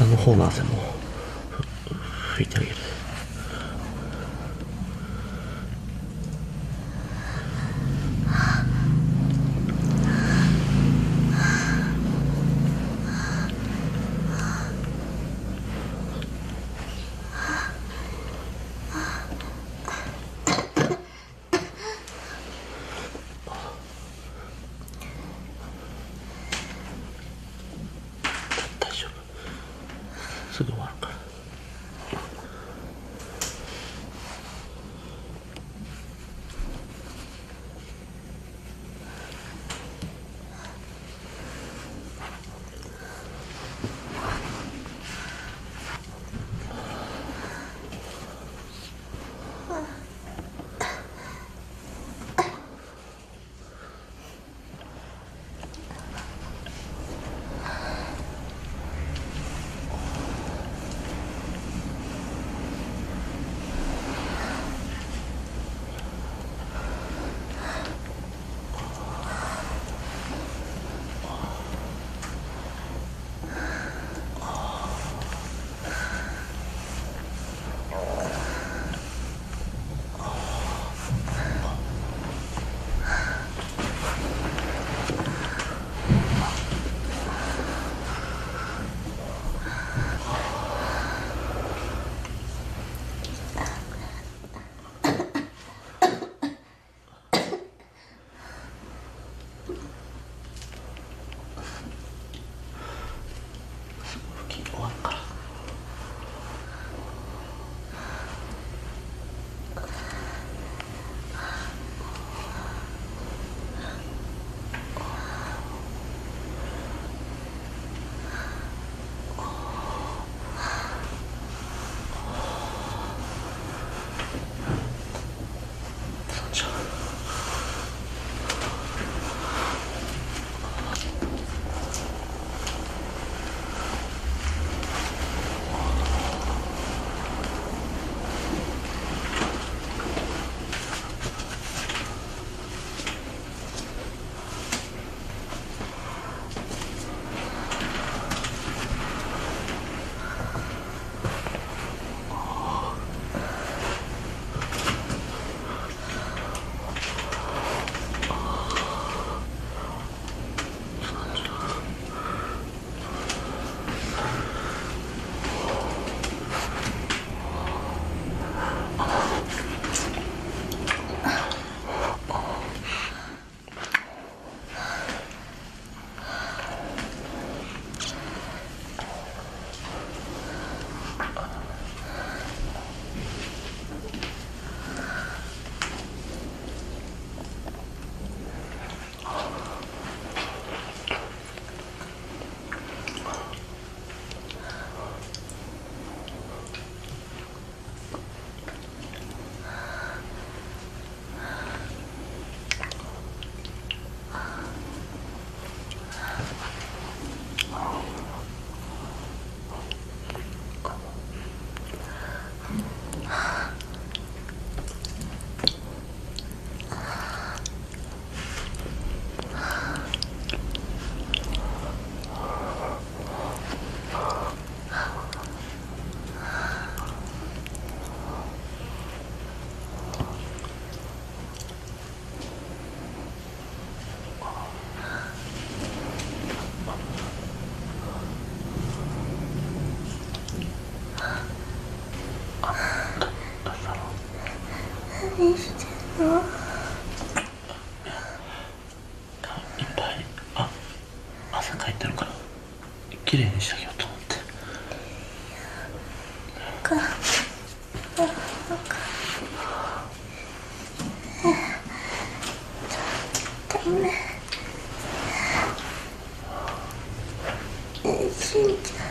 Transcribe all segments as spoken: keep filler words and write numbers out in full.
体の方の汗もふ拭いてあげる。大丈夫。すぐ終わるから。何してんの？いっぱい、あ、汗かいてるから、きれいにしてあげようと思って。か、あ、なんか、ダメ。しんちゃん、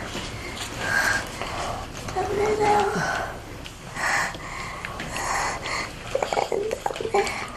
ダメだよ。ダメ。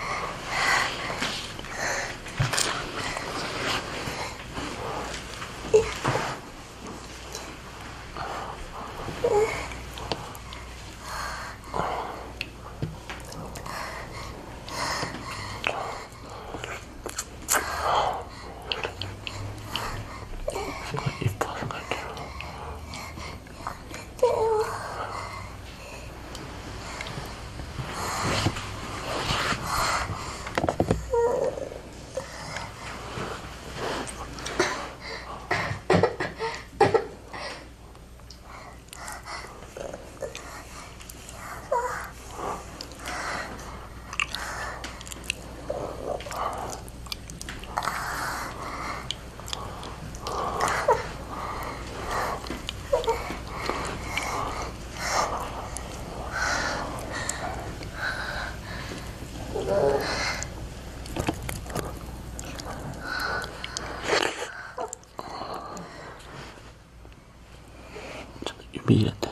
入れて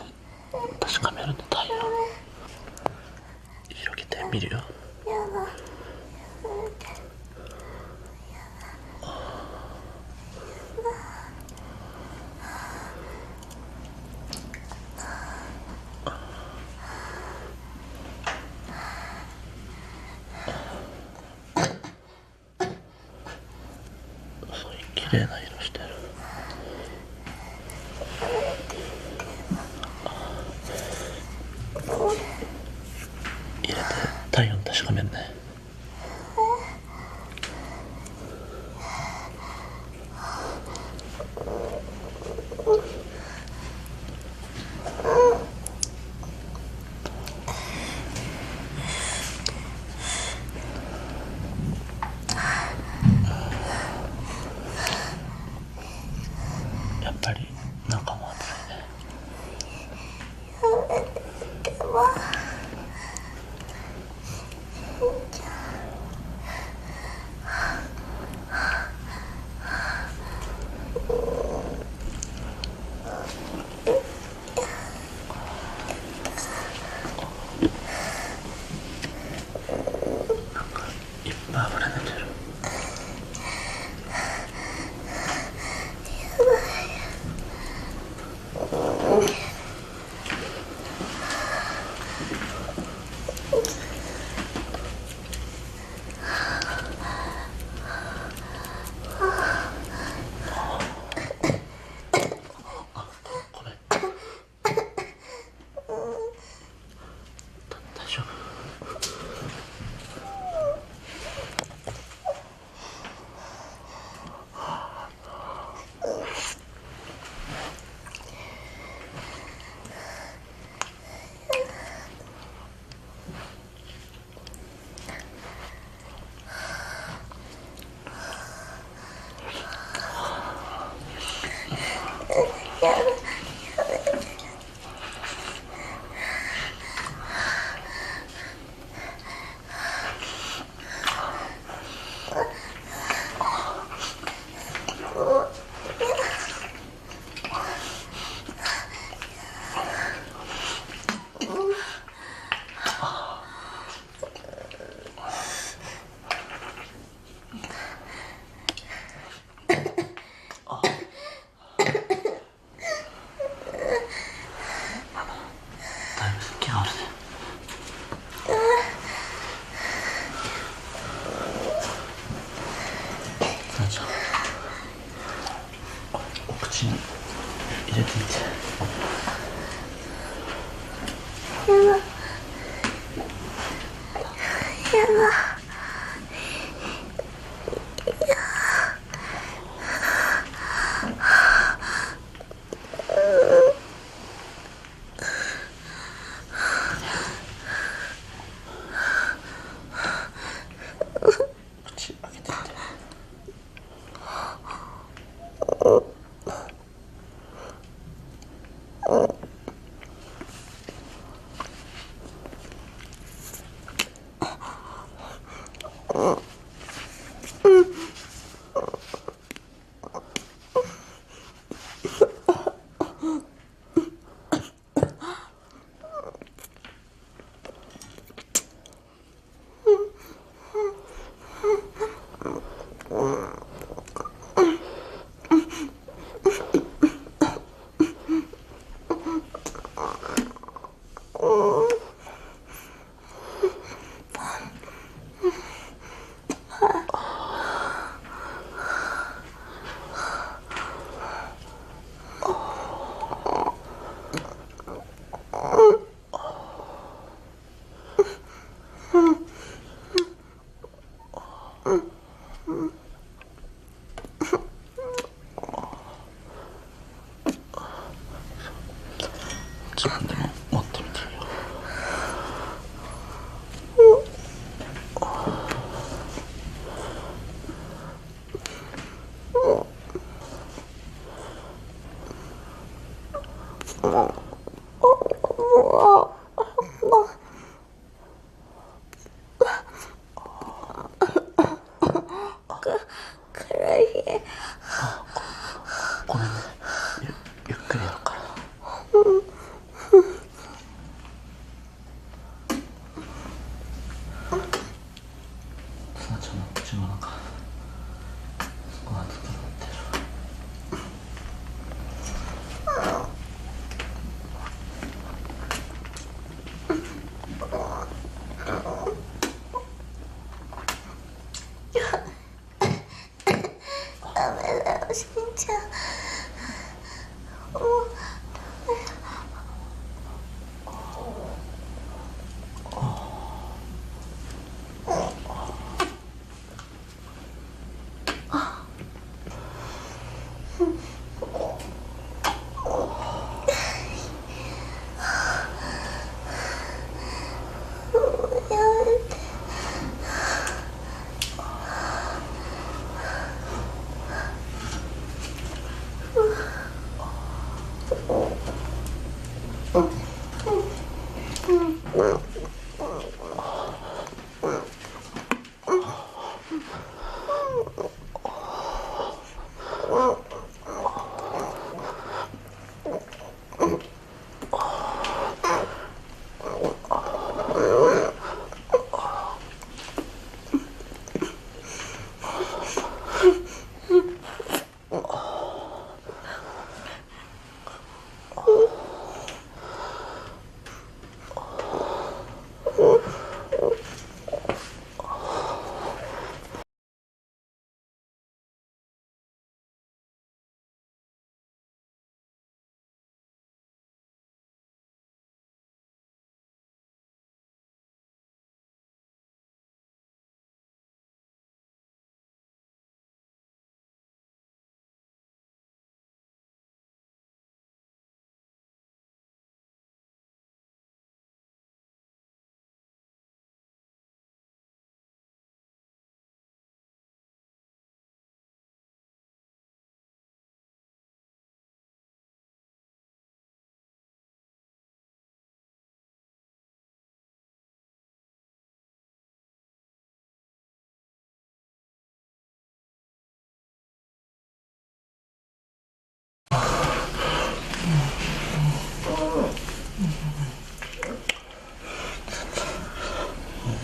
確かめるね、体温。 色気で見るよ。すごいきれいな色してる。入れて体温確かめるね。 やっぱり中も暑いね。 いっぱい溢れ出てる。 大丈夫？ だいぶ湿気があるね。さあ、じゃあ、お口に入れてみて。やば。やば。 口開けてみて。 自分でも持ってみていいよ。でもなんか、ご飯作ってる。ダメだよ、しんちゃん。もう、ダメ。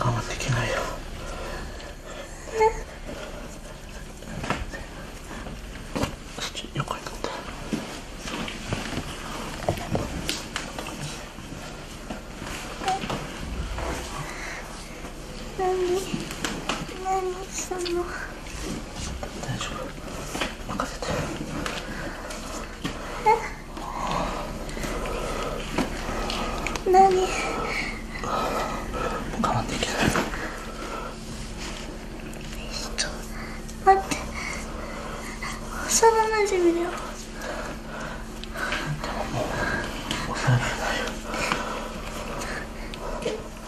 我慢できないよ。横になって。何？何その。大丈夫。任せて。え？何？我慢できない。ちょっと待って。幼なじみだよ。でももう抑えられないよ。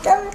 ダメ。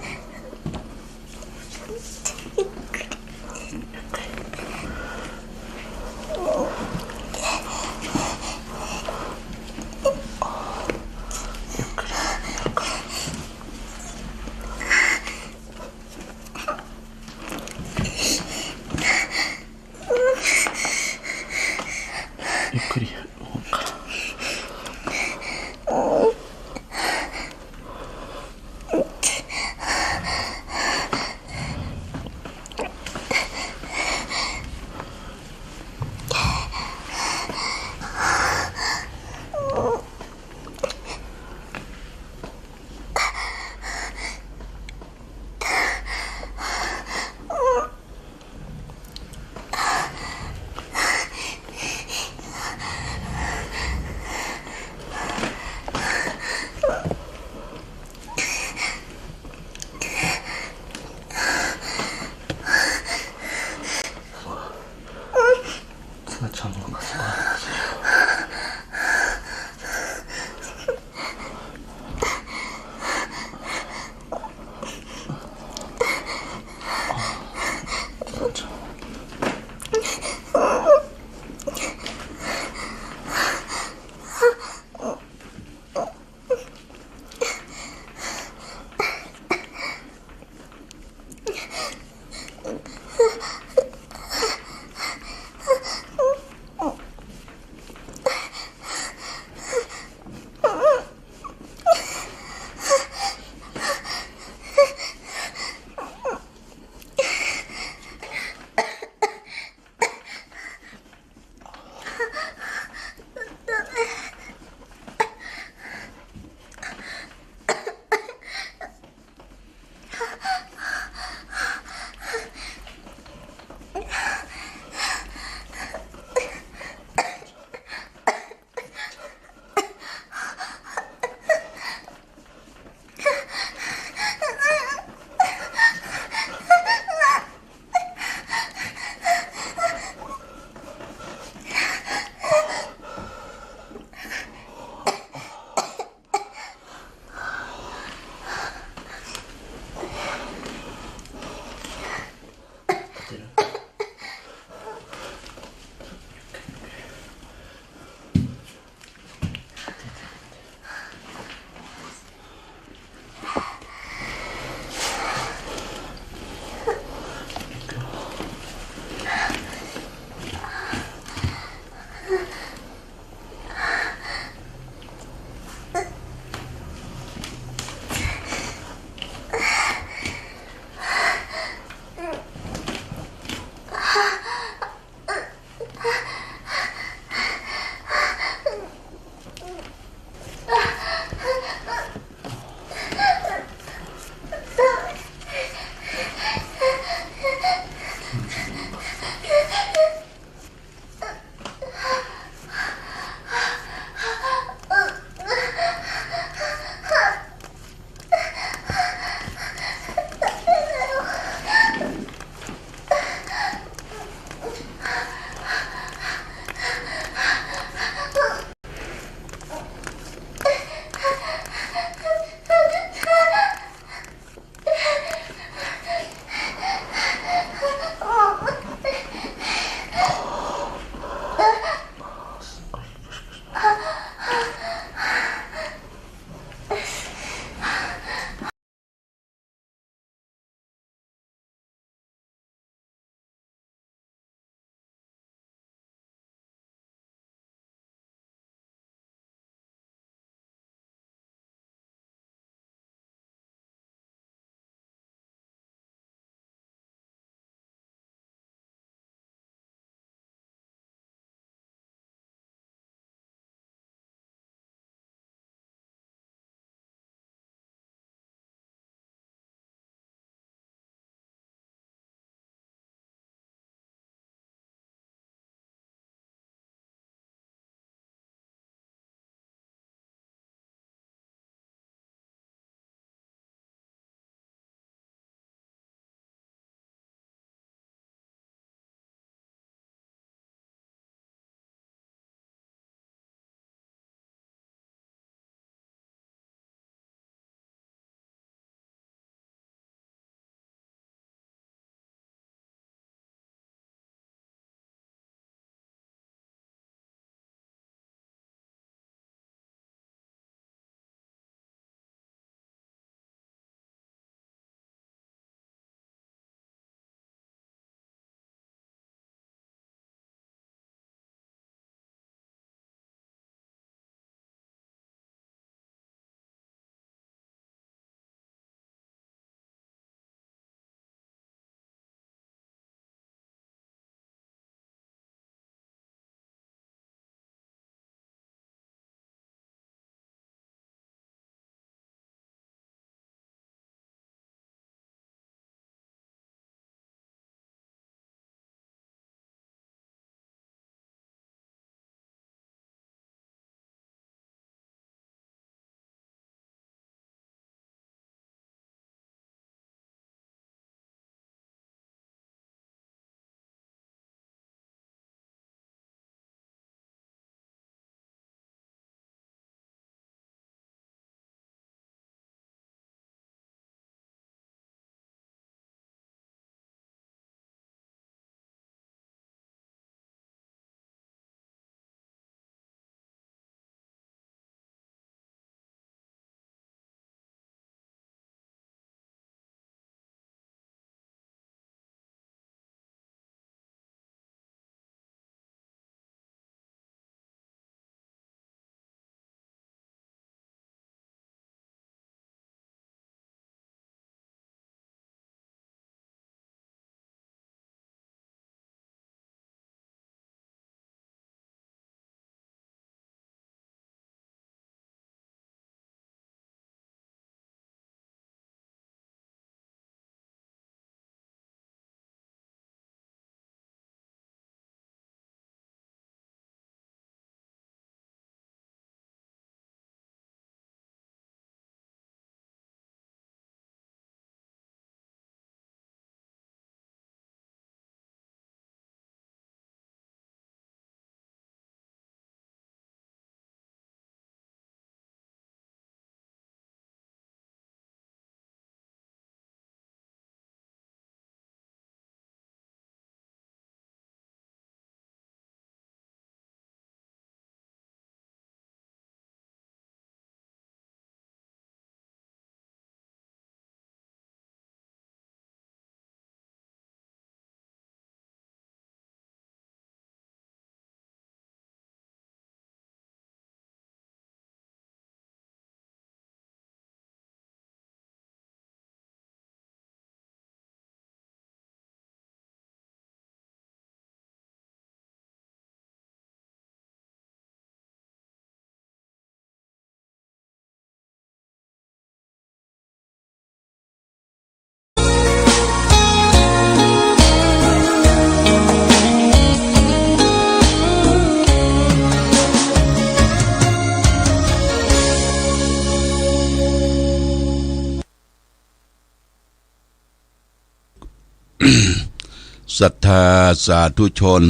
ศรัทธาสาธุชน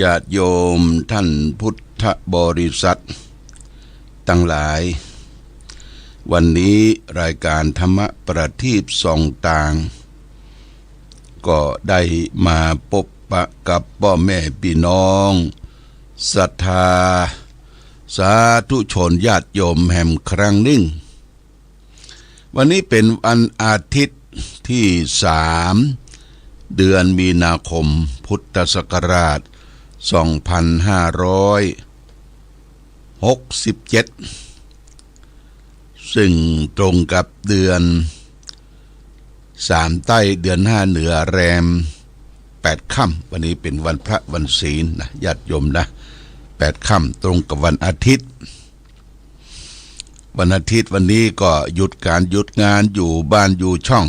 ญาติโยมท่านพุทธบริษัทตังหลาย วันนี้รายการธรรมประทีปส่องตาง ก็ได้มาปบปะกับป้อแม่ปี้น้องศรัทธาสาธุชนญาติโยมแหมครั้งนึ่ง วันนี้เป๋นวันอาทิตย์ตี้สาม เดือนมีนาคม พุทธศักราช สองพันห้าร้อยหกสิบเจ็ด ซึ่งตรงกับเดือนสามใต้ เดือนห้าเหนือแรมแปดค่ำ วันนี้เป๋นวันพระวันศีลนะ ญาติโยมนะ แปดค่ำตรงกับวันอาทิตย์ วันอาทิตย์วันนี้ก็หยุดก๋านหยุดงานอยู่บ้านอยู่ช่อง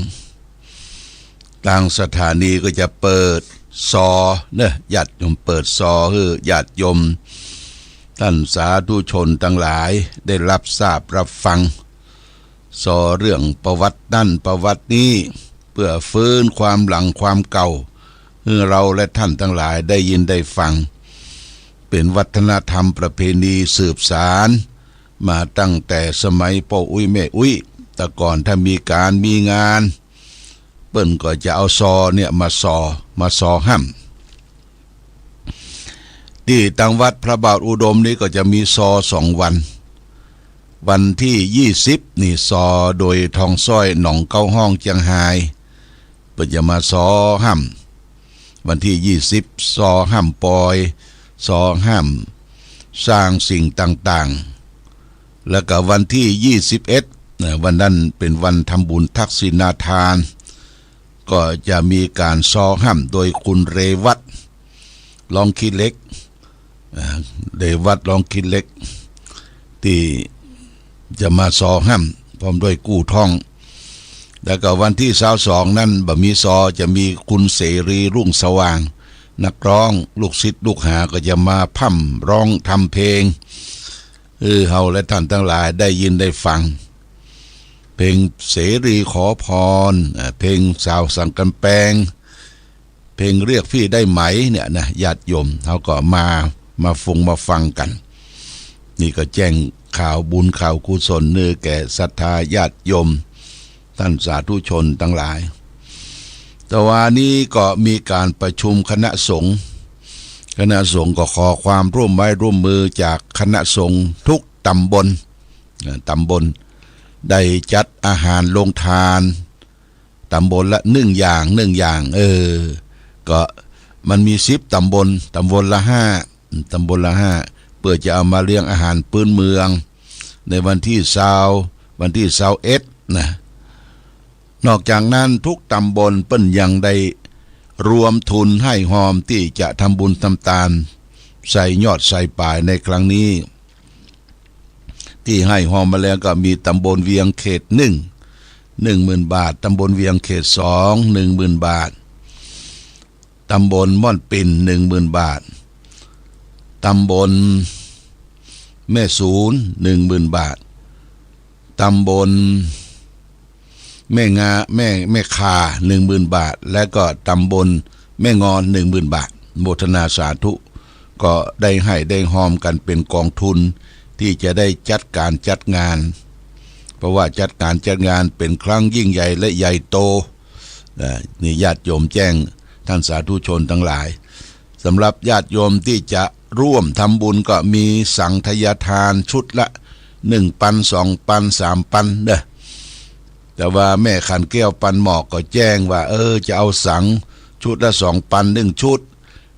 ตางสถานีก็จะเปิดซอเนาะ ญาติโยม เปิดซอหื้อญาติโยม ท่านสาธุชนตังหลายได้รับทราบรับฟัง ซอเรื่องประวัตินั้นประวัตินี้ เปื้อฟื้นความหลังความเก่า หื้อเฮาและท่านตังหลายได้ยินได้ฟัง เป๋นวัฒนธรรมประเพณีสืบสาน มาตั้งแต่สมัยป้ออุ๊ยแม่อุ๊ย แต่ก่อนถ้ามีก๋านมีงาน เปิ้นก็จะเอาซอเนี่ยมาซอ มาซอห้ำ ตี้ตางวัดพระบาทอุดมนี้ก็จะมีซอสองวัน วันตี้ยี่สิบนี่ซอโดยทองซ้อยหนองเก๊าฮ้องเจียงฮาย เปิ้นจะมาซอห้ำ วันตี้ยี่สิบซอห้ำปอย ซอห้ำสร้างสิ่งต่างๆ แล้วก็วันตี้ยี่สิบเอ็ดนะ วันนั้นเป๋นวันทำบุญทักษิณาทาน ก็จะมีก๋านซอห้ำโดยคุณเรวัต ร้องขี้เหล็ก อ่า เรวัต ร้องขี้เหล็ก ตี้จะมาซอห้ำพร้อมด้วยกู้ท้อง แล้วก็วันตี้ซาวสองนั้นบ่มีซอ จะมีคุณเสรีรุ่งสว่าง นักร้อง ลูกศิษย์ลูกหาก็จะมาพร่ำร้องทำเพลง หื้อเฮาและท่านตังหลายได้ยินได้ฟัง เพลงเสรีขอพร อ่า เพลงสาวสังกำแปง เพลงเรียกพี่ได้ไหมเนี่ยนะ ญาติโยมเฮาก็มา มาฟงมาฟังกั๋น นี่ก็แจ้งข่าวบุญข่าวกุศลเน่อแก่ศรัทธาญาติโยม ท่านสาธุชนตังหลาย แต่วานี้ก็มีก๋านประชุมคณะสงฆ์ คณะสงฆ์ก็ขอความร่วมไม้ร่วมมือจากคณะสงฆ์ทุกตำบล อ่า ตำบล ได้จัดอาหารโรงทาน ตำบลละนึ่งอย่าง นึ่งอย่าง เออ ก็มันมีสิบตำบล ตำบลละห้า ตำบลละห้า เปื้อจะเอามาเลี้ยงอาหารปื๊นเมือง ในวันตี้ซาว วันตี้ซาวเอ็ดนะ นอกจากนั้นทุกตำบลเปิ้นยังได้รวมทุนไห้ฮอมตี้จะทำบุญทำตาน ใส่ยอดใส่ป๋ายในครั้งนี้ ตี้ไห้ฮอมมาแล้วก็มีตำบลเวียงเขตหนึ่ง หนึ่งหมื่นบาท ตำบลเวียงเขตสอง หนึ่งหมื่นบาท ตำบลม่อนปิ่น หนึ่งหมื่นบาท ตำบลแม่สูน หนึ่งหมื่นบาท ตำบลแม่งา แม่ แม่คา หนึ่งหมื่นบาท และก็ตำบลแม่งอน หนึ่งหมื่นบาท โมทนาสาธุ ก็ได้ไห้ได้ฮอมกั๋นเป๋นกองทุน ตี้จะได้จัดก๋านจัดงาน เพราะว่าจัดก๋านจัดงานเป๋นครั้งยิ่งใหญ่และใหญ่โต อ่า นี่ญาติโยมแจ้งท่านสาธุชนตังหลาย สำหรับญาติโยมตี้จะร่วมทำบุญก็มีสังฆทานชุดละหนึ่งปัน สองปัน สามปันเนาะ แต่ว่าแม่ขันแก้วปันหมอกก็แจ้งว่า เออ จะเอาสังชุดละสองปันหนึ่งชุด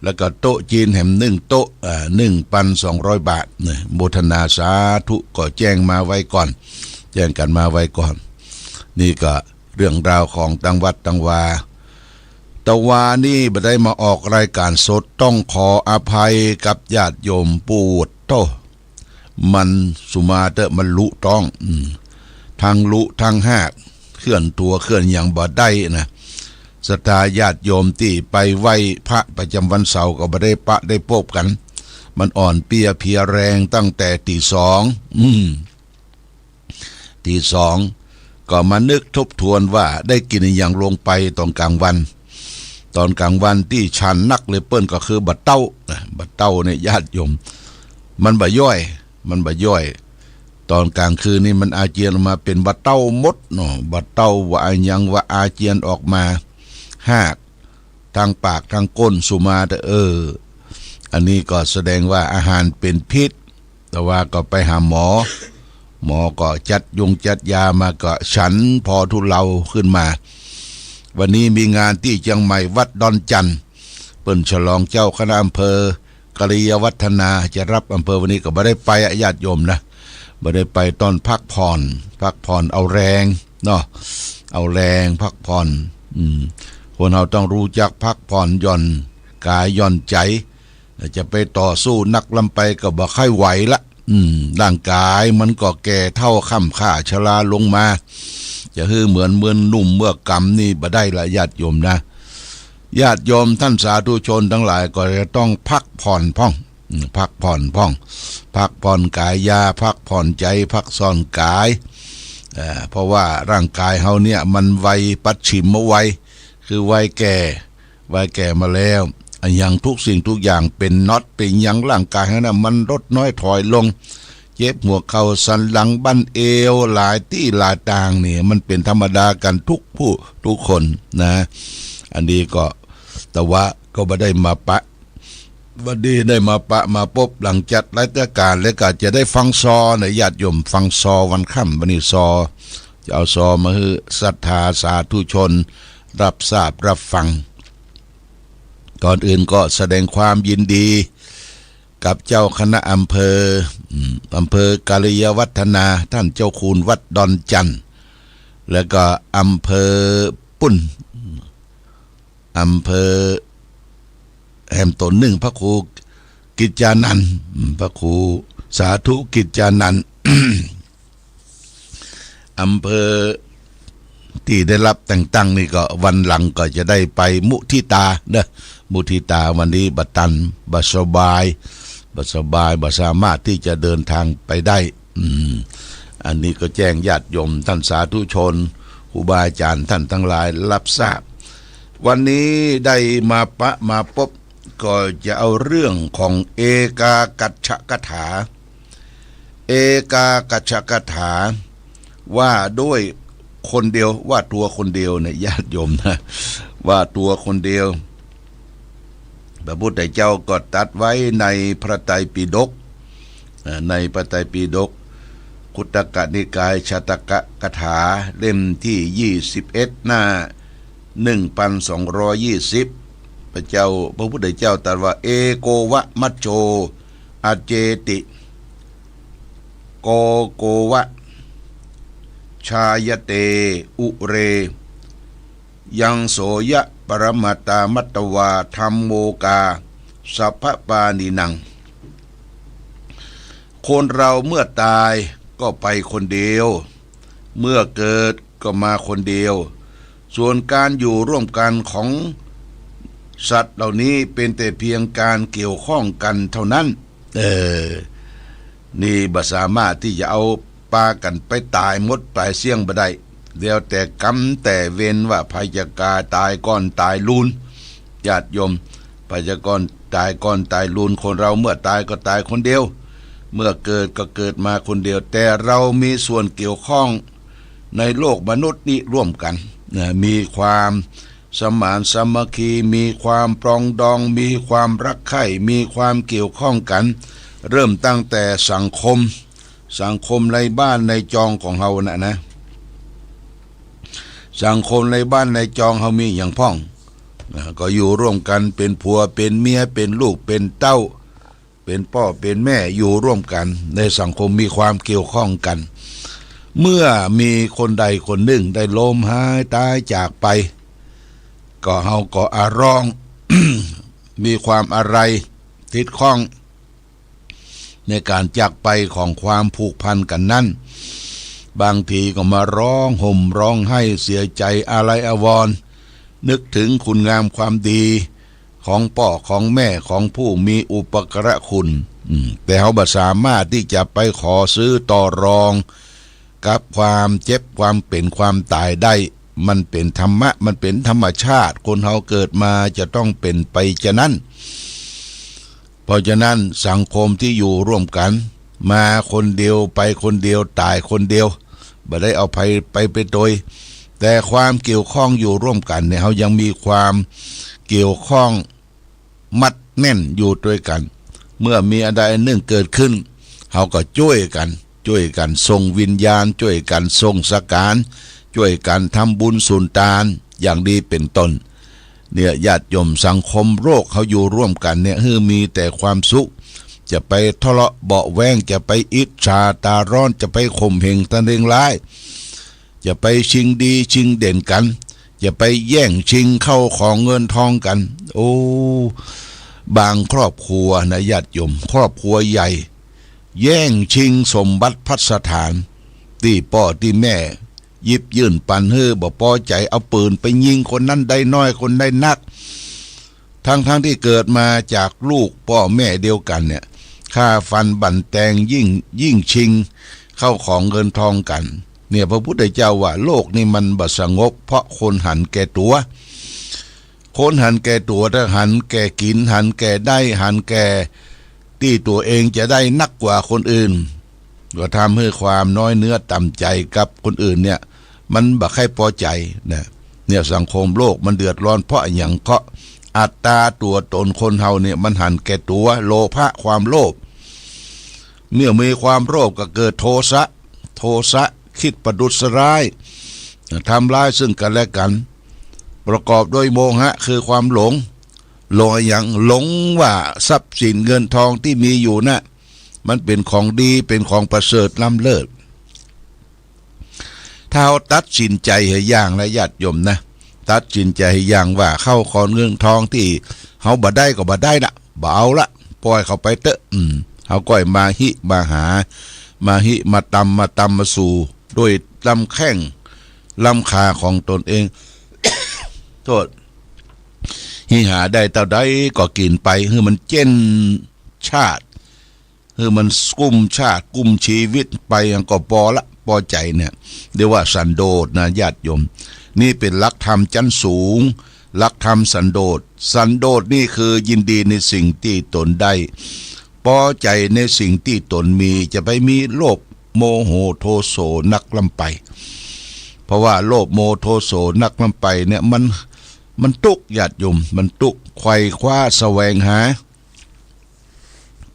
แล้วก็โต๊ะจีนแหมหนึ่งโต๊ะ อ่า หนึ่งปันสองร้อยบาทเนาะ โมทนาสาธุ ก็แจ้งมาไว้ก่อน แจ้งกั๋นมาไว้ก่อน นี่ก็เรื่องราวของตางวัดตางวา แต่วานี้บ่ได้มาออกรายการสด ต้องขออภัยกับญาติโยม ปู๊ดโธ่ มันสุมาเต๊อะ มันลุต๊อง อืม ตึงลุตึงฮาก เคลื่อนตั๋วเคลื่อนหยังบ่ได้นะ ศรัทธาญาติโยมตี้ไปไหว้พระประจำวันเสาร์ก็บ่ได้ปะได้ปบกั๋น มันอ่อนเปลี้ยเพลียแรงตั้งแต่ตีสอง อืม ตีสอง ก็มานึกทบทวนว่าได้กิ๋นอะหยังลงไปต๋อนก๋างวัน ต๋อนก๋างวันตี้ฉันนักเลยเปิ้นก็คือบ่าเต๊านะ บ่าเต๊าเนี่ยญาติโยม มันบ่ย่อย มันบ่ย่อย ต๋อนก๋างคืนนี่มันอาเจียนออกมาเป๋นบ่าเต๊าหมดเนาะ บ่าเต๊าว่าอะหยังว่าอาเจียนออกมา ฮาก ตางปากตางก้นสุมาเต๊อะ เออ อันนี้ก็แสดงว่าอาหารเป๋นพิษ แต่ว่าก็ไปหาหมอ หมอก็จัดยงจัดยามาก็ฉันผ่อทุเลาขึ้นมา วันนี้มีงานตี้เจียงใหม่วัดดอนจันทน์ เปิ้นฉลองเจ้าคณะอำเภอ กัลยาวัฒนาจะรับอำเภอ วันนี้ก็บ่ได้ไปอะญาติโยมนะ บ่ได้ไป ต๋อนพักผ่อน พักผ่อนเอาแรงเนาะ เอาแรงพักผ่อน อืม คนเฮาต้องฮู้จักพักผ่อนหย่อนก๋ายหย่อนใจ๋ จะไปต่อสู้นักล้ำไปก็บ่ค่อยไหวละ อืม ร่างก๋ายมันก็แก่เฒ่าค่ำค่าชราลงมา จะหื้อเหมือนเมื่อหนุ่มเมื่อก๋ำนี่บ่ได้ละญาติโยมนะ ญาติโยมต้านสาธุชนตังหลายก็จะต้องพักผ่อนพ่อง อืม พักผ่อนพ่อง พักผ่อนก๋ายา พักผ่อนใจ๋ พักซ่อนก๋าย เอ่อ เพราะว่าร่างก๋ายเฮาเนี่ยมันวัยปัจฉิมวัย คือวัยแก่ วัยแก่มาแล้ว อะหยังทุกสิ่งทุกอย่างเป๋นน็อตเป๋นหยังร่างก๋ายเฮานะ มันลดน้อยถอยลง เจ็บหัวเข่าสันหลังบั้นเอว หลายตี้หลายตางนี่ มันเป๋นธรรมดากั๋นทุกผู้ทุกคนนะ อันนี้ก็ แต่ว่าก็บ่ได้มาปะ วันนี้ได้มาปะมาปบหลังจัดรายก๋านแล้วก็จะได้ฟังซอนะญาติโยม ฟังซอวันค่ำ วันนี้ซอ จะเอาซอมาหื้อศรัทธาสาธุชนรับทราบรับฟัง ก่อนอื่นก็แสดงความยินดีกับเจ้าคณะอำเภอ อืม อำเภอกัลยาวัฒนา ต้านเจ้าคุณวัดดอนจันทน์ แล้วก็อำเภอปุ้น อำเภอแหมต๋นนึ่ง พระครูกิจจานันท์ อืม พระครูสาธุกิจจานันท์ อำเภอตี้ได้รับแต่งตั้งนี่ก็วันหลังก็จะได้ไปมุทิตาเนาะ มุทิตา วันนี้บ่ตัน บ่สบาย บ่สบาย บ่สามารถตี้จะเดินทางไปได้ อืม อันนี้ก็แจ้งญาติโยมต้านสาธุชน ครูบาอาจ๋ารย์ต้านตังหลายรับทราบ วันนี้ได้มาปะมาปบ ก็จะเอาเรื่องของเอกัคคคาถา เอกัคคคาถา ว่าด้วยคนเดียว ว่าตัวคนเดียวเนี่ยญาติโยมนะ ว่าตัวคนเดียว พระพุทธเจ้าก็ตรัสไว้ในพระไตรปิฎก เอ่อ ในพระไตรปิฎก คุตตกนิกาย ชาตกคาถา เล่มตี้ยี่สิบเอ็ด หน้าหนึ่งพันสองร้อยยี่สิบ พระเจ้า พระพุทธเจ้าตรัสว่า เอโกวะมัจโจ อเจติ โกโกวะ ชายเต อุเร ยังโสยะ ปรมาตามัตตวา ธัมโมกา สัพพปาณินัง คนเราเมื่อตายก็ไปคนเดียว เมื่อเกิดก็มาคนเดียว ส่วนการอยู่ร่วมกันของสัตว์เหล่านี้เป็นแต่เพียงการเกี่ยวข้องกันเท่านั้น เออ นี่บ่สามารถตี้จะเอาปากั๋นไปต๋ายหมดต๋ายเสี้ยงบ่ได้ แล้วแต่กรรมแต่เวรว่าใผจะกาต๋ายก้อนต๋ายลูน ญาติโยม ใผจะก้อนต๋ายก้อนต๋ายลูน คนเราเมื่อตายก็ตายคนเดียว เมื่อเกิดก็เกิดมาคนเดียว แต่เรามีส่วนเกี่ยวข้องในโลกมนุษย์นี้ร่วมกันนะ มีความสมานสามัคคี มีความปรองดอง มีความรักใคร่ มีความเกี่ยวข้องกัน เริ่มตั้งแต่สังคม สังคมในบ้านในจองของเฮาน่ะนะ สังคมในบ้านในจองเฮามีหยังพ่องนะ ก็อยู่ร่วมกัน เป๋นผัวเป๋นเมีย เป๋นลูกเป๋นเต้า เป๋นป้อเป๋นแม่ อยู่ร่วมกัน ในสังคมมีความเกี่ยวข้องกัน เมื่อมีคนใดคนนึ่งได้ล้มหายต๋ายจากไป ก็เฮาก็อะร้อง มีความอะไรติดข้อง ในก๋านจากไปของความผูกพันกั๋นนั้น บางทีก็มาร้องห่มร้องไห้เสียใจ๋อาลัยอาวรณ์ นึกเถิงคุณงามความดีของป้อของแม่ของผู้มีอุปการะคุณ อืม แต่เฮาบ่สามารถตี้จะไปขอซื้อต่อรอง กับความเจ็บ ความเป๋น ความต๋ายได้ มันเป๋นธรรมะ มันเป๋นธรรมชาติ คนเฮาเกิดมาจะต้องเป๋นไปจานั้น เพราะฉะนั้นสังคมตี้อยู่ร่วมกั๋น มาคนเดียว ไปคนเดียว ต๋ายคนเดียว บ่ได้เอาใผไปเป๋นตวย แต่ความเกี่ยวข้องอยู่ร่วมกั๋นเนี่ย เฮายังมีความเกี่ยวข้อง มัดแน่นอยู่ตวยกั๋น เมื่อมีอันใดอันนึ่งเกิดขึ้น เฮาก็จ้วยกั๋น จ้วยกั๋นส่งวิญญาณ จ้วยกั๋นส่งสังขาร จ้วยกั๋นทำบุญสุนตาน อย่างนี้เป๋นต้น เนี่ย ญาติโยม สังคมโลกเฮาอยู่ร่วมกั๋นเนี่ย หื้อมีแต่ความสุข จะไปทะเลาะเบาะแว้ง จะไปอิจฉาต๋าฮ้อน จะไปข่มเหงตะเฮงร้าย จะไปชิงดีชิงเด่นกั๋น จะไปแย่งชิงเข้าของเงินทองกั๋น โอ้ บางครอบครัวนะญาติโยม ครอบครัวใหญ่ แย่งชิงสมบัติภัสถาน ตี้ป้อตี้แม่หยิบยื่นปันหื้อ บ่ปอใจ๋ เอาปืนไปยิงคนนั้นได้น้อย คนได้นัก ทั้งๆ ตี้เกิดมาจากลูกป้อแม่เดียวกั๋นเนี่ย ฆ่าฟันบั่นแตง แย่ง แย่งชิงเข้าของเงินทองกั๋น เนี่ย พระพุทธเจ้าว่าโลกนี่มันบ่สงบ เพราะคนหันแก่ตั๋ว คนหันแก่ตั๋ว ถ้าหันแก่กิ๋น หันแก่ได้ หันแก่ตี้ตั๋วเองจะได้นักกว่าคนอื่น ก็ทำหื้อความน้อยเนื้อต่ำใจ๋กับคนอื่นเนี่ย มันบ่ใค่ปอใจ๋นะ เนี่ย สังคมโลกมันเดือดฮ้อนเพราะอะหยัง เพราะอัตตาตั๋วตนคนเฮาเนี่ย มันหันแก่ตั๋ว โลภะ ความโลภ เมื่อมีความโลภก็เกิดโทสะ โทสะ กึ๊ดประดุษร้าย ทำร้ายซึ่งกั๋นและกั๋น ประกอบด้วยโมหะ คือความหลง หลงอะหยัง หลงว่าทรัพย์สินเงินทองตี้มีอยู่น่ะ มันเป๋นของดี เป๋นของประเสริฐล้ำเลิศ ถ้าเฮาตัดสินใจ๋หื้อย่างนะญาติโยมนะ ตัดสินใจ๋หื้อย่างว่าเข้าของเงินทองตี้เฮาบ่ได้ก็บ่ได้ละ บ่เอาละ ป่อยเขาไปเต๊อะ อืม เฮาก้อยมาฮิมาหา มาฮิมาตำ มาตำมาสู่ ด้วยลำแข้งลำขาของตนเอง โทษ ฮิหาได้เต้าใดก็กิ๋นไป หื้อมันเจ๊นชาติ หื้อมันกุ้มชาติกุ้มจีวิตไป อันก็ปอละ ปอใจ๋เนี่ย เรียกว่าสันโดษนะญาติโยม นี่เป๋นหลักธรรมจั้นสูง หลักธรรมสันโดษ สันโดษนี่คือยินดีในสิ่งตี้ตนได้ ปอใจ๋ในสิ่งตี้ตนมี จะไปมีโลภโมโหโทโสนักล้ำไป เพราะว่าโลภโมโหโทโสนักล้ำไปเนี่ย มัน มันตุ๊กข์ญาติโยม มันตุ๊กข์ ไขว่คว้าแสวงหา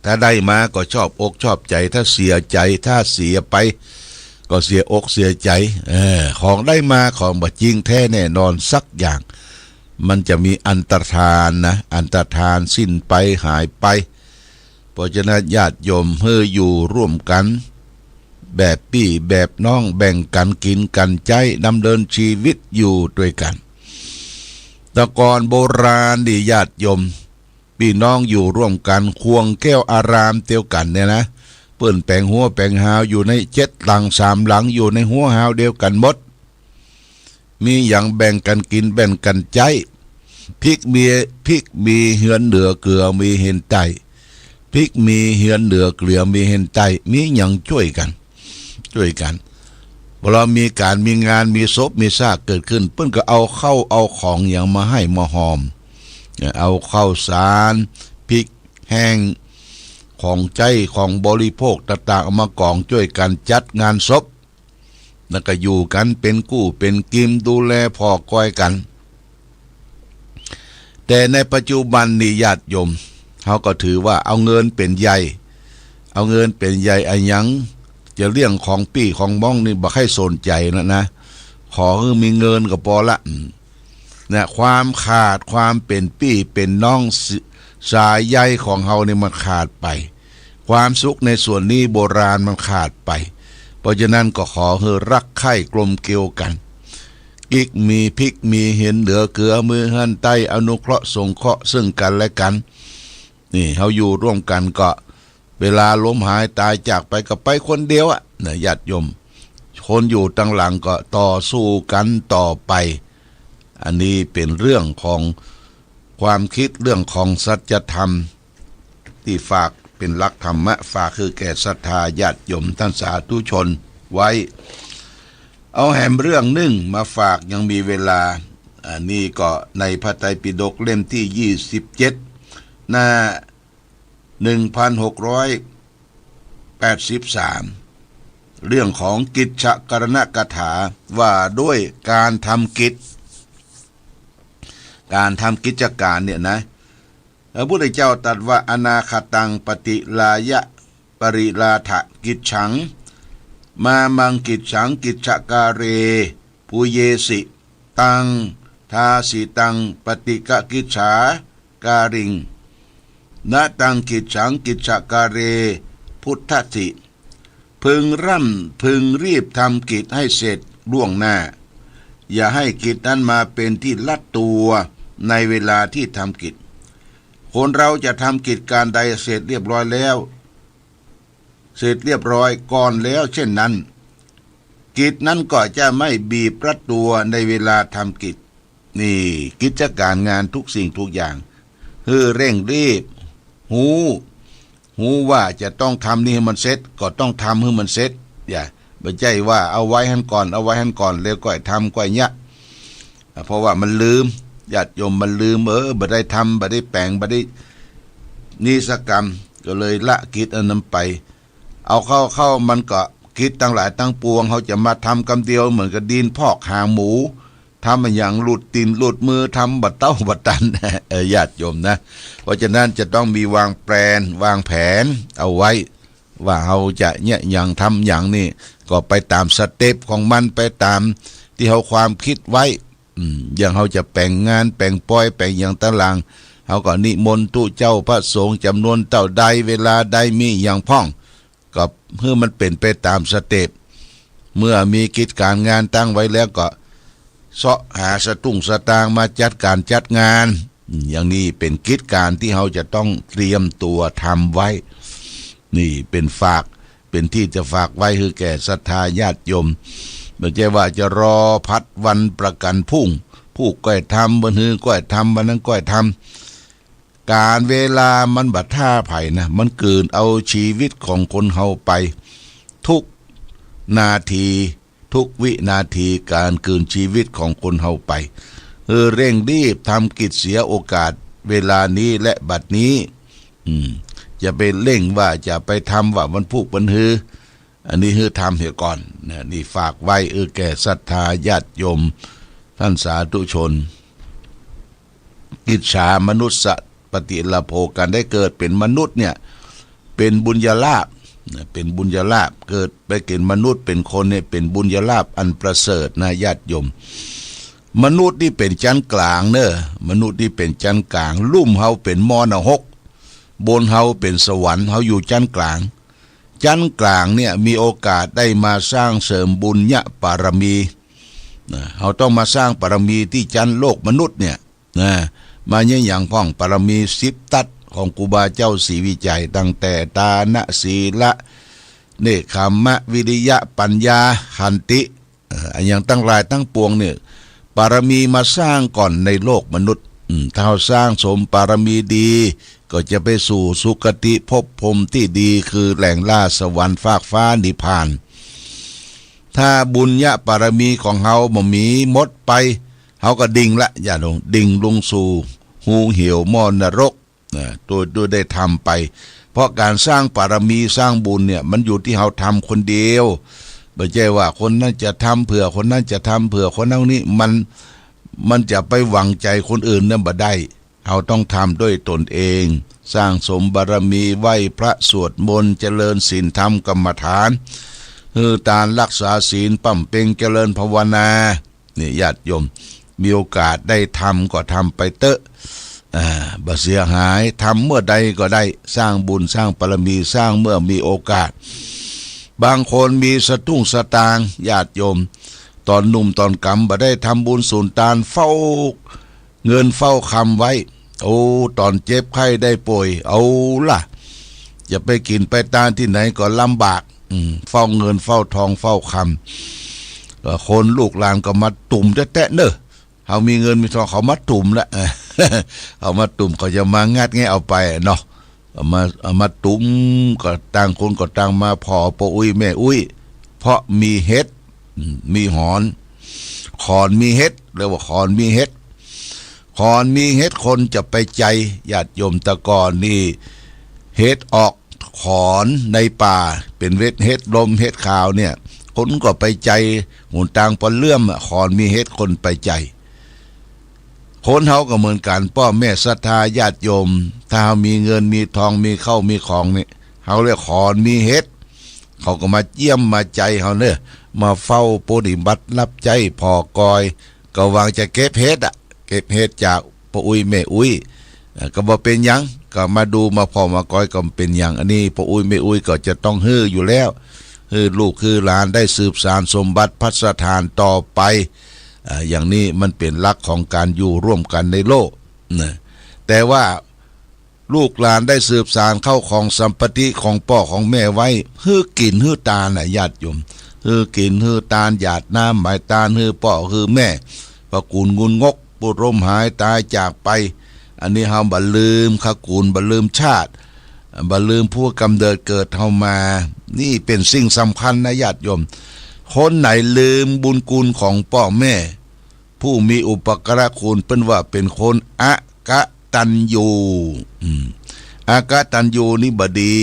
ถ้าได้มาก็ชอบอกชอบใจ๋ ถ้าเสียใจ๋ ถ้าเสียไปก็เสียอกเสียใจ๋ เออ ของได้มาของบ่จริงแท้แน่นอนสักอย่าง มันจะมีอันตรธานนะ อันตรธานสิ้นไปหายไป เพราะฉะนั้นญาติโยมหื้ออยู่ร่วมกั๋น แบบปี้แบบน้อง แบ่งกั๋นกิ๋นกั๋นใจ๊ ดำเนินจีวิตอยู่ตวยกั๋น แต่ก่อนโบราณนี่ญาติโยม ปี้น้องอยู่ร่วมกั๋น ควงแก้วอารามเตียวกั๋นเนี่ยนะ เปิ้นแป๋งฮั้วแป๋งฮาวอยู่ในเจ็ดหลัง สามหลัง อยู่ในฮั้วฮาวเดียวกั๋นหมด มีหยังแบ่งกั๋นกิ๋นแบ่งกั๋นใจ๊ พริกมี พริกมีเฮือนเหนือ เกลือมีเฮือนใต้ พริกมีเฮือนเหนือ เกลือมีเฮือนใต้ มีหยังจ้วยกั๋น จ้วยกั๋น พอเฮามีก๋านมีงาน มีศพมีซากเกิดขึ้น เปิ้นก็เอาข้าวเอาของหยังมาให้มาหอม เอาข้าวสาร พริกแห้ง ของใจ๊ของบริโภคต่างๆ เอามากองจ้วยกั๋นจัดงานศพ แล้วก็อยู่กั๋นเป๋นกู้เป๋นกิ๋ม ดูแลผ่อกอยกั๋น แต่ในปัจจุบันนี่ญาติโยม เฮาก็ถือว่าเอาเงินเป๋นใหญ่ เอาเงินเป๋นใหญ่ อะหยังจะเลี้ยงของปี้ของน้องนี่บ่ใค่สนใจ๋แล้วนะ ขอหื้อมีเงินก็ปอละ อืม นะ ความขาดความเป๋นปี้เป๋นน้อง ส- สายใยของเฮานี่มันขาดไป ความสุขในส่วนนี้โบราณมันขาดไป เพราะฉะนั้นก็ขอหื้อรักใคร่กลมเกลียวกั๋น พริกมี พริกมีเฮือนเหนือ เกลือมีเฮือนใต้ อนุเคราะห์สงเคราะห์ซึ่งกั๋นและกั๋น นี่ เฮาอยู่ร่วมกั๋นก็ เวลาล้มหายต๋ายจากไปก็ไปคนเดียวอะนะญาติโยม คนอยู่ตังหลังก็ต่อสู้กั๋นต่อไป อันนี้เป๋นเรื่องของความกึ๊ด เรื่องของสัจธรรม ตี้ฝากเป๋นหลักธรรมะ ฝากหื้อแก่ศรัทธาญาติโยมต้านสาธุชน ไว้ เอาแหมเรื่องนึ่งมาฝากยังมีเวลา อันนี้ก็ในพระไตรปิฎกเล่มตี้ยี่สิบเจ็ด หน้าหนึ่งพันหกร้อยแปดสิบสาม เรื่องของกิจจกรณกถา ว่าด้วยการทำกิจ การทำกิจการเนี่ยนะ พระพุทธเจ้าตรัสว่า อนาคตังปฏิลายะปริลาถกิจฉัง มามังกิจฉังกิจจการเร ปุเยสิ ตังทาสิตังปฏิกกิจฉาการิง นะตังกิจฉังกิจจการเร พุทธัสสิ พึงร่ำพึงรีบทำกิจให้เสร็จล่วงหน้า อย่าให้กิจนั้นมาเป็นที่ลัดตัวในเวลาที่ทำกิจ คนเราจะทำกิจการใดเสร็จเรียบร้อยแล้ว เสร็จเรียบร้อยก่อนแล้วเช่นนั้น กิจนั้นก็จะไม่บีบรัดตัวในเวลาทำกิจ นี่กิจการงานทุกสิ่งทุกอย่าง หื้อเร่งรีบ ฮู้ ฮู้ว่าจะต้องทำนี่หื้อมันเสร็จ ก็ต้องทำหื้อมันเสร็จ อย่า บ่ใจ้ว่าเอาไว้หั้นก่อน เอาไว้หั้นก่อน แล้วก้อยทำก้อยเยียะ อ่ะ เพราะว่ามันลืม ญาติโยมมันลืม เออ บ่ได้ทำ บ่ได้แป๋ง บ่ได้นี้สักกำ ก็เลยละกิจอันนั้นไป เอาเข้า เข้ามันก็กิจตังหลายตังปวง เฮาจะมาทำกำเดียวเหมือนกับดีนพอกหางหมู ทำอะหยังหลุดตี๋นหลุดมือ ทำบ่เต้าบ่ตัน เออ ญาติโยมนะ เพราะฉะนั้นจะต้องมีวางแปลน วางแผนเอาไว้ ว่าเฮาจะเยียะหยังทำหยังนี่ ก็ไปต๋ามสเต็ปของมัน ไปต๋ามตี้เฮาความกึ๊ดไว้ อืม อย่างเฮาจะแป๋งงาน แป๋งปอย แป๋งหยังตางหลัง เฮาก็นิมนต์ตุ๊เจ้าพระสงฆ์จ๋ำนวนเต้าใด เวลาใด มีหยังพ่อง ก็หื้อมันเป๋นไปต๋ามสเต็ป เมื่อมีกิจก๋านงานตั้งไว้แล้วก็เซาะหาสตุ้งสตางค์มาจัดก๋านจัดงาน อย่างนี้เป๋นกิจก๋านตี้เฮาจะต้องเตรียมตั๋วทำไว้ นี่เป๋นฝาก เป๋นตี้จะฝากไว้หื้อแก่ศรัทธาญาติโยม บ่ใจ้ว่าจะรอผัดวันประกั๋นพรุ่ง พูกก้อยทำ วันฮือก้อยทำ วันนั้นก้อยทำ ก๋านเวลามันบ่ถ้าใผนะ มันกลืนเอาชีวิตของคนเฮาไป ทุกนาที ทุกวินาทีก๋านกลืนชีวิตของคนเฮาไป เออ เร่งรีบทำกิจเสียโอกาสเวลานี้และบัดนี้ อืม จะไปเร่งว่าจะไปทำว่าวันพูกวันฮือ อันนี้หื้อทำเหียก่อนนะ นี่ฝากไว้ เออ แก่ศรัทธาญาติโยม ท่านสาธุชน อิจฉามนุสสะปฏิลาโภ ก๋านได้เกิดเป๋นมนุษย์เนี่ย เป๋นบุญญาลาภนะ เป๋นบุญญาลาภ เกิดไปเป๋นมนุษย์เป๋นคนเนี่ย เป๋นบุญญาลาภอันประเสริฐนะ ญาติโยม มนุษย์นี่เป๋นจั๊นก๋างเน่อ มนุษย์นี่เป๋นจั๊นก๋าง ลุ่มเฮาเป๋นหม้อนรก บนเฮาเป๋นสวรรค์ เฮาอยู่จั๊นก๋าง จั๊นก๋างเนี่ยมีโอกาสได้มาสร้างเสริมบุญญาปารมีนะ เฮาต้องมาสร้างปารมีตี้จั๊นโลกมนุษย์เนี่ยนะ มาเยียะหยังพ่อง ปารมีสิบตั๊ดของครูบาเจ้าศรีวิชัย ตั้งแต่ตานะ ศีละ เนกขัมมะ วิริยะ ปัญญา ขันติ เอ่อ อะหยังตังหลายตังปวงเนี่ย ปารมีมาสร้างก่อนในโลกมนุษย์ อืม ถ้าเฮาสร้างสมปารมีดี ก็จะไปสู่สุคติภพพรหมตี้ดี คือแหล่งล่าสวรรค์ฟากฟ้านิพพาน ถ้าบุญญาปารมีของเฮาบ่มี หมดไป เฮาก็ดิ่งละ ญาติโยม ดิ่งลงสู่หุงเหวหม้อนรก นะ โดย โดยได้ทำไป เพราะก๋านสร้างปารมีสร้างบุญเนี่ย มันอยู่ตี้เฮาทำคนเดียว บ่ใจ้ว่าคนนั้นจะทำเผื่อ คนนั้นจะทำเผื่อ คนนั้นนี่ มัน มันจะไปหวังใจ๋คนอื่นเนี่ยบ่ได้ เฮาต้องทำด้วยตนเอง สร้างสมบารมี ไหว้พระสวดมนต์ เจริญศีลธรรมกรรมฐาน หื้อตาน รักษาศีล บำเพ็ญเจริญภาวนา นี่ญาติโยม มีโอกาสได้ทำก็ทำไปเต๊อะ อ่า บ่เสียหาย ทำเมื่อใดก็ได้ สร้างบุญสร้างปารมี สร้างเมื่อมีโอกาส บางคนมีสตุ้งสตางค์ ญาติโยม ต๋อนหนุ่มต๋อนก๋ำบ่ได้ทำบุญสุนตาน เฝ้าเงินเฝ้าคำไว้ โอ้ ต๋อนเจ็บไข้ได้ป่วย เอาล่ะ จะไปกิ๋นไปตานตี้ไหนก็ลำบาก อืม เฝ้าเงินเฝ้าทองเฝ้าคำ ก็คนลูกหลานก็มาตุ้มแต๊ๆ เน่อ เฮามีเงินมีทองเขามาตุ้มละ เขามาตุ้ม เขาจะมางัดแงะเอาไปเนาะ เอามา เอามาตุ้ม ก็ต่างคนก็ต่างมาผ่อป้ออุ๊ยแม่อุ๊ย เพราะมีเห็ด อืม มีหอน ขอนมีเห็ด เรียกว่าขอนมีเห็ด ขอนมีเห็ดคนจะไปใจ ญาติโยม แต่ก่อนนี่ เห็ดออกขอนในป่า เป๋นเห็ด เห็ดลม เห็ดขาวเนี่ย คนก็ไปใจ หนตางปอเลื่อมอะ ขอนมีเห็ดคนไปใจ คนเฮาก็เหมือนกั๋น ป้อแม่ศรัทธาญาติโยม ถ้าเฮามีเงินมีทอง มีข้าวมีของนี่ เฮาเรียกขอนมีเห็ด เขาก็มาเยี่ยมมาใจเฮาเน่อ มาเฝ้าปฏิบัติรับใจ๊ผ่อกอย ก็หวังจะเก็บเห็ดอะ เก็บเห็ดจากป้ออุ๊ยแม่อุ๊ย เอ่อ ก็บ่เป๋นหยัง ก็มาดูมาผ่อมากอยก็บ่เป๋นหยัง อันนี้ป้ออุ๊ยแม่อุ๊ยก็จะต้องหื้ออยู่แล้ว หื้อลูกหื้อหลานได้สืบสานสมบัติพัสถานต่อไป อ่า อย่างนี้มันเป๋นหลักของก๋านอยู่ร่วมกั๋นในโลกนะ แต่ว่าลูกหลานได้สืบสานเข้าของสัมปติของป้อของแม่ไว้ หื้อกิ๋นหื้อตานน่ะ ญาติโยม หื้อกิ๋นหื้อตาน หยาดน้ำหมายตาน หื้อป้อหื้อแม่ ป้อกู๋นงุนงก ผู้ล้มหายต๋ายจากไป อันนี้เฮาบ่ลืมขกู๋น บ่ลืมชาติ บ่ลืมผู้กำเนิดเกิดเฮามา นี่เป๋นสิ่งสำคัญนะ ญาติโยม คนไหนลืมบุญคุณของป้อแม่ ผู้มีอุปการะคุณ เปิ้นว่าเป๋นคนอกตัญญู อืม อกตัญญูนี่บ่ดี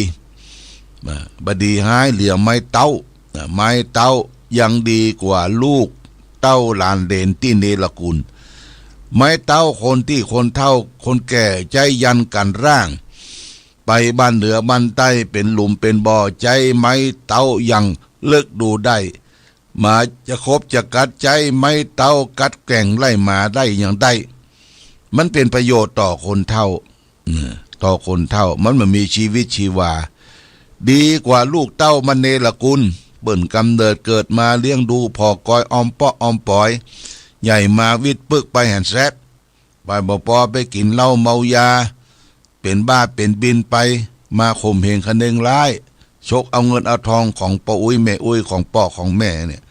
อ่า บ่ดีฮ้ายเหลือไม้เต๊า อ่า ไม้เต๊ายังดีกว่าลูกเต้าหลานเหลนตี้เนรคุณ ไม้เต๊าคนตี้คนเฒ่าคนแก่ใจ๊ยันกั๋นร่าง ไปบ้านเหนือบ้านใต้เป๋นหลุมเป๋นบ่อ ใจ๊ไม้เต๊ายังเลิกดูได้ หมาจะขบจะกัด ใจ๊ไม้เต๊ากัดแกว่งไล่หมาได้ยังได้ มันเป๋นประโยชน์ต่อคนเฒ่า เออ ต่อคนเฒ่า มัน มันมีชีวิตชีวา ดีกว่าลูกเต้ามันเนรคุณ เปิ้นกำเนิดเกิดมาเลี้ยงดูผ่อกอยอ้อมเปาะอ้อมป๋อย ใหญ่มาวิดปึ๊กไปหั้นแซะ ไปบ่ปอไปกิ๋นเหล้าเมายา เป๋นบ้าเป๋นบินไป มาข่มเหงคะเนงร้าย ฉกเอาเงินเอาทองของป้ออุ๊ยแม่อุ๊ย ของป้อของแม่เนี่ย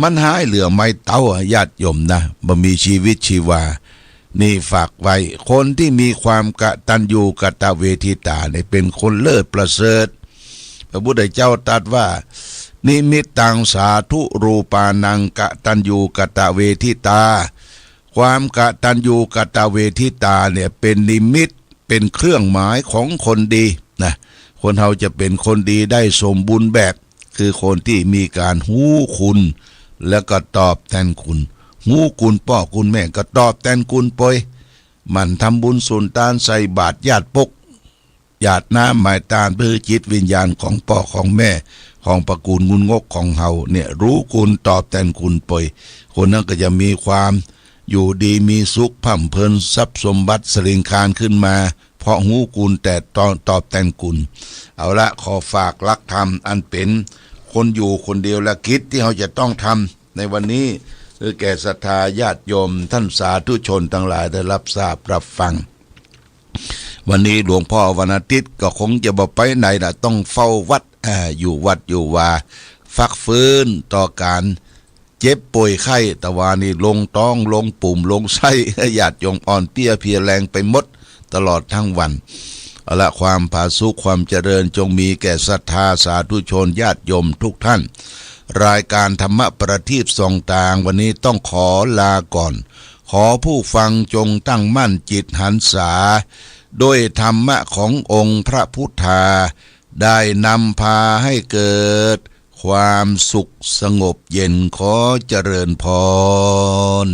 มันฮ้ายเหลือไม้เต๊าอะ ญาติโยมนะ บ่มีชีวิตชีวา นี่ฝากไว้ คนตี้มีความกตัญญูกตเวทิตาเนี่ยเป๋นคนเลิศประเสริฐ พระพุทธเจ้าตรัสว่า นิมิตตังสาธุรูปานังกตัญญูกตเวทิตา ความกตัญญูกตเวทิตาเนี่ยเป๋นนิมิต เป๋นเครื่องหมายของคนดีนะ คนเฮาจะเป๋นคนดีได้สมบูรณ์แบบ คือคนตี้มีก๋านฮู้คุณ แล้วก็ตอบแตนคุณ ฮู้คุณป้อคุณแม่ก็ตอบแตนคุณไป หมั่นทำบุญสุนตานใส่บาตรญาติปก หยาดน้ำหมายตานเปื้อจิตวิญญาณของป้อของแม่ ของป้อกู๋นงุนงกของเฮาเนี่ย ฮู้คุณตอบแตนคุณไป คนนั้นก็จะมีความอยู่ดีมีสุข พร่ำเพรินทรัพย์สมบัติสะหลิงคลานขึ้นมา เพราะฮู้คุณแต่ตอบแตนคุณ เอาละ ขอฝากหลักธรรมอันเป๋นคนอยู่คนเดียวและกิจตี้เฮาจะต้องทำในวันนี้ คือแก่ศรัทธาญาติโยมท่านสาธุชนตังหลายได้รับทราบรับฟัง วันนี้หลวงพ่อวันอาทิตย์ก็คงจะบ่ไปไหนละ ต้องเฝ้าวัด อ่า อยู่วัดอยู่วา ฟักฟื้นต่อก๋านเจ็บป่วยไข้ ตะวานี้ลงต๊อง ลงปุ่ม ลงไส้ ญาติโยมอ่อนเปี้ยเพลียแรงไปหมด ตลอดทั้งวัน เอาละ ความผาสุกความเจริญจงมีแก่ศรัทธาสาธุชนญาติโยมทุกท่าน รายการธรรมะประทีปส่องตางวันนี้ต้องขอลาก่อน ขอผู้ฟังจงตั้งมั่นจิตหันษา ด้วยธรรมะขององค์พระพุทธา ได้นำพาให้เกิดความสุขสงบเย็น ขอเจริญพร